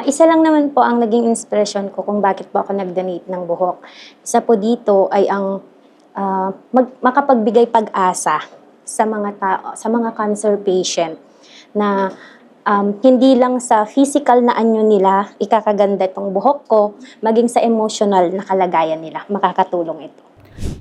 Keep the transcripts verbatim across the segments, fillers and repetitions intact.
Isa lang naman po ang naging inspirasyon ko kung bakit po ako nag-donate ng buhok. Isa po dito ay ang, ah, mag-, makapagbigay pag-asa sa mga tao, sa mga cancer patient na, um, hindi lang sa physical na anyo nila ikakaganda itong buhok ko, maging sa emotional na kalagayan nila, makakatulong ito.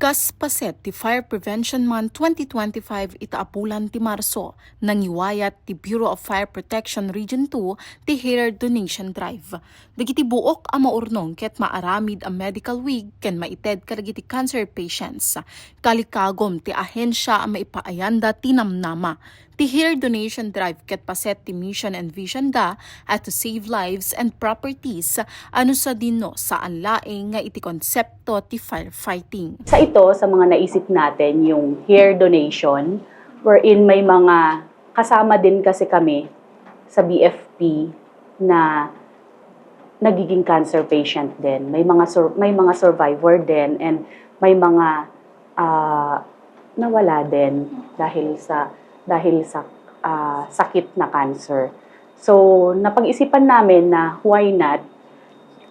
Kas paset ti Fire Prevention Month twenty twenty-five ita a bulan ti Marso, nangiwayat ti Bureau of Fire Protection Region two ti hair donation drive. Dagiti buok a maurnong ket maaramid a medical wig ken maited kadagiti cancer patients. Kalikagum ti ahensia a maipaayanda ti namnama. Ti hair donation drive ket paset ti mission and vision da a to save lives and properties, a no sadino saan laeng nga iti konsepto ti firefighting. Sa ito, sa mga naisip natin, yung hair donation, wherein may mga kasama din kasi kami sa B F P na nagiging cancer patient din. May mga sur-, may mga survivor din, and may mga, ah, nawala din dahil sa, dahil sa, ah, sakit na cancer. So, napag-isipan namin na why not,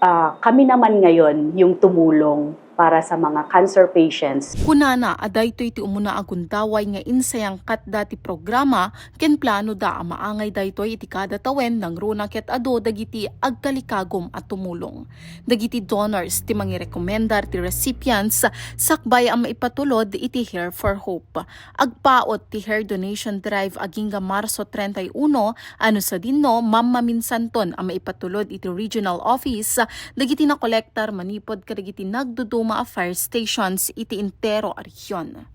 ah, kami naman ngayon yung tumulong para sa mga cancer patients. Kunana a daytoy ti umuna a gundaway nga insayangkatda ti programa ken planoda a maangay daytoy iti kada tawen nangruna ket adu dagiti agkalikagum a tumulong. Dagiti donors ti mangirekomendar ti recipients sakbay a maipatulod iti Hair for Hope. Agpaut ti hair donation drive agingga Marso treinta y uno, a no sadino, mammaminsanton a maipatulod iti regional office dagiti nakolektar manipud kadagiti nagduduma a fire stations iti entero a rehion.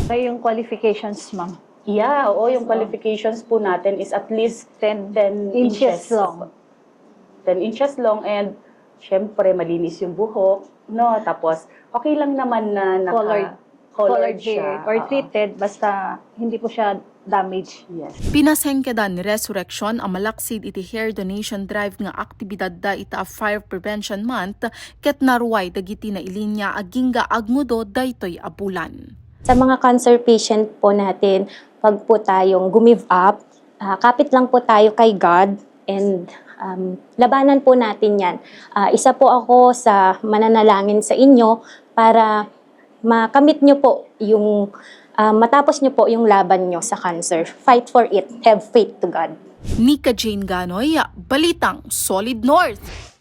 Kayo yung qualifications, ma'am? Yeah, oo, yung So, qualifications po natin is at least ten ten inches inches. Long. Ten inches long, and syempre malinis yung buhok, no? Tapos okay lang naman na naka- Colored, colored colored hair siya. Or Oo. Treated, basta hindi po siya damage. Yes. Pinasengkedan ni Resurrection a malaksid iti hair donation drive nga aktibidadda ita a Fire Prevention Month ket naruay dagiti nailinya agingga agmudo daytoy a bulan. Sa mga cancer patient po natin, wag po tayong gumive up. Ah, kapit lang po tayo kay God and, um, labanan po natin yan. Ah, isa po ako sa mananalangin sa inyo para makamit nyo po yung, ah, matapos nyo po yung laban nyo sa cancer. Fight for it. Have faith to God. Nika Jane Ganoy, Balitang Solid North.